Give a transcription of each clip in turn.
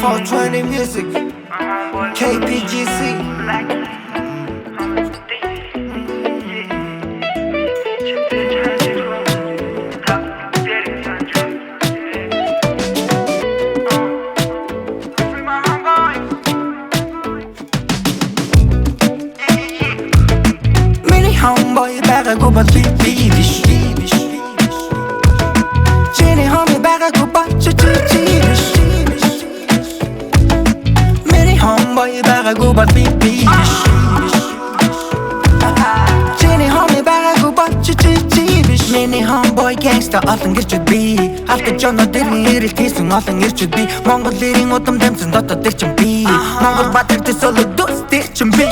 420 Music, KPGC. Миний homeboy байгаагүй бол би би биш. Чиний homie байгаагүй бол чи чи чи биш. Миний homeboy байгаагүй бол би би биш. Чиний homie байгаагүй бол чи чи чи биш. Миний homeboy gangsta олон гэрчүүд би. Алтан жоноо дэрний эрэлт хийсэн олон эрчүүд би. Монгол эрийн удам дамжсан дотоод тэр чин би. Монгол баатар төсөөлөд дүүс тэр чин би.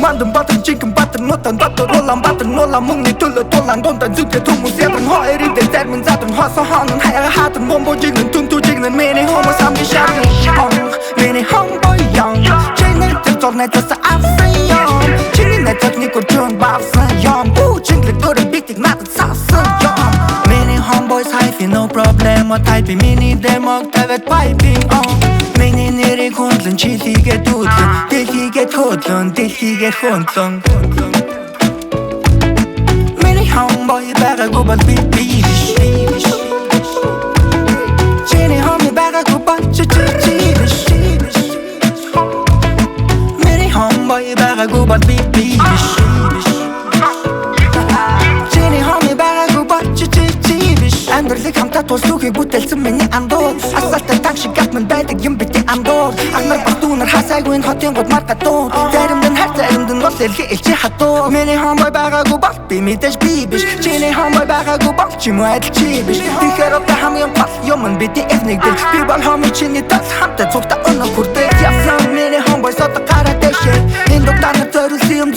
Мандан баатар жинхэнэ баатар нутан дотор Улаанбаатар нулаан мөнгөний төлөө тулаан дундаа зүтгэ хүмүүс ядан хоёрын дээр зарим нь задран хоосон хоонон хаяга хаадан бомбо жигнэн түнтүү жигнэн. Миний хүмүүс хамгийн шарган, миний homeboy young. Чиний тэр зул найзаас авсан юм. Чиний найзууд нэг өчөн бавсан юм. Бүү чингэлэг дөрөв битийг надад савсан юм. Миний homeboys hype, no problem type. Миний демог тавиад piping on. Миний нэрийг хүндлэн чилийгээ дүүдлэн дэлхийгээ хөдлөн дэлхийгээ хөндлөн. Миний homeboy байгаагүй бол би би биш. Чиний homie байгаагүй бол чи чи чи биш. Миний homeboy байгаагүй бол би би биш. Чиний homie байгаагүй бол чи чи чи биш. Амьдралыг хамтаа тулсуугийг бүтээлсэн миний андуур. Асаалтай танк шиг гатман байдаг юм бити андуур. Агнар бас дүүнер хасаагүй энэ хотын гуд марга дуур. Заримд нь хайр, заримд нь бол эрхий элчи хатуу. Миний homeboy байгаагүй бол би мэдээж би биш. Чиний homeboy байгаагүй бол чи муу адил чи биш. Тэгэхээр одоо хамгийн гол юм нь бидний их нэгдэл. Би бол homie чиний тал хамтаа цугтаа өнөө хүртэл явсан. Миний homeboy содо гараа дэшээ. Энэ дугтаа зориулсан юм.